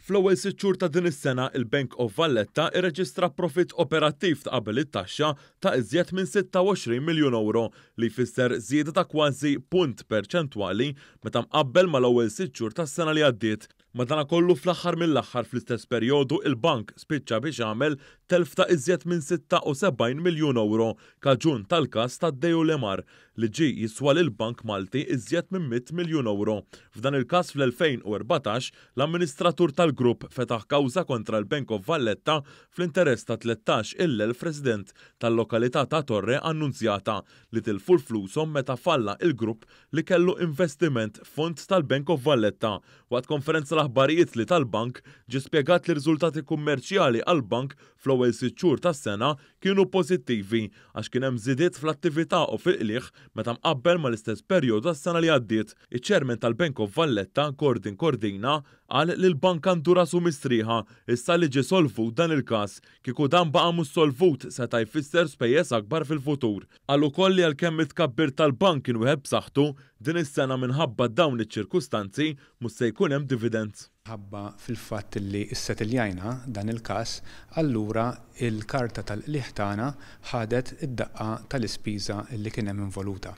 Fl-ewwel sitt xhur ta' din is-sena, il-Bank of Valletta irreġistra profitt operattiv ta' qabel it-taxxa ta' iżjed minn 26 miljun ewro, li jfisser żieda ta' kważi punt perċentwali meta mqabbel mal-ewwel sitt xhur tas-sena li għaddiet. Madanakollu fl-aħħar mill-aħħar fl-istess perjodu il-bank spiċċa biex għamel telf ta' iżjed minn 76 miljun ewro kaġun tal-każ ta' Deiulemar li ġie jiswa lill-bank Malti iżjed minn 100 miljun ewro. F'dan il-każ fl-2014 l-amministratur tal-grupp fetaħ kawża kontra l-Bank of Valletta fl-interess ta' 13,000 resident tal-lokalità ta' Torre Annunziata li tilfu l-flushom meta falla il-grupp li kellu investiment f'fond tal-Bank of Valletta. Waqt konferenza l-aħbarijiet li tal-bank ġie spjegat li riżultati kummerċjali għall-bank fl-ewwel sitt xhur tas-sena kienu pożittivi għax kien hemm żidiet fl-attività u fil-qligħ meta mqabbel mal-istess perjodu tas-sena li għaddiet. Iċ-Chairman tal-Bank of Valletta, Gordon Cordina, qal li l-bank għandu rasu mistrieħa issa li ġie solvut dan il-każ. Kieku dan baqa' mhux solvut seta' jfisser spejjeż akbar fil-futur. Qal ukoll li għalkemm it-tkabbir tal-bank kien wieħed b'saħħtu, din is-sena minħabba dawn iċ-ċirkustanzi mhux se jkun hemm dividends. Minħabba fil-fatt li ssetilljajna dan il-każ, allura l-karta tal-qligħ tagħna ħadet id-daqqa tal-ispiża li kien hemm involuta.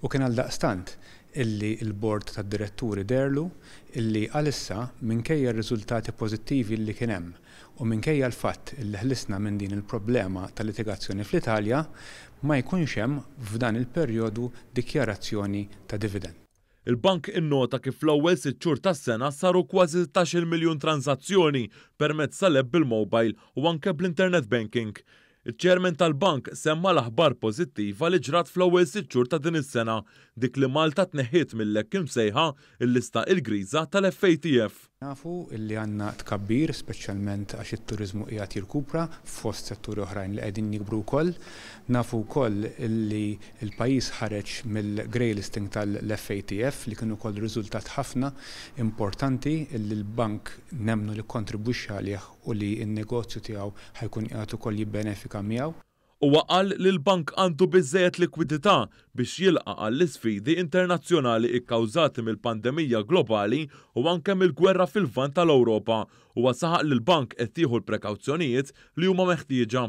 U kien għaldaqstant illi l-Bord tad-Diretturi deherlu illi għalissa, minkejja r-riżultati pożittivi li kien hemm u minkejja l-fatt illi ħlisna minn din il-problema ta' litigazzjoni fl-Italja, ma jkunx hemm f'dan il-perjodu dikjarazzjoni ta' dividend. Il-bank innota kif fl-ewwel sitt xhur tas-sena saru kważi 16-il miljun tranżazzjoni permezz tal-app bil-mobile u anke bl-internet banking. Iċ-Chairman tal-bank semma l-aħbar pożittiva li ġrat fl-ewwel sitt xhur ta' din is-sena, dik li Malta tneħħiet mill-hekk imsejħa il-lista il-griża tal-FATF. Nafu li għandna tkabbir, speċjalment għax it-turiżmu qiegħed jirkupra fost setturi oħrajn li qegħdin jikbru wkoll. Nafu wkoll li l-pajjiż ħareġ mill-grey listing tal-FATF li kien ukoll riżultat ħafna importanti li l-bank nemmnu li kkontribwixxa għalih u li n-negozju tiegħu ħa jkun qiegħed ukoll jibbenefika miegħu. Huwa qal li l-bank għandu biżżejjed likwidità biex jilqa' għall-isfidi internazzjonali kkawżati mill-pandemija globali u anke mill-gwerra fil-Lvant tal-Ewropa. Huwa saħaq li l-bank qed jieħu l-prekawzjonijiet li huma meħtieġa.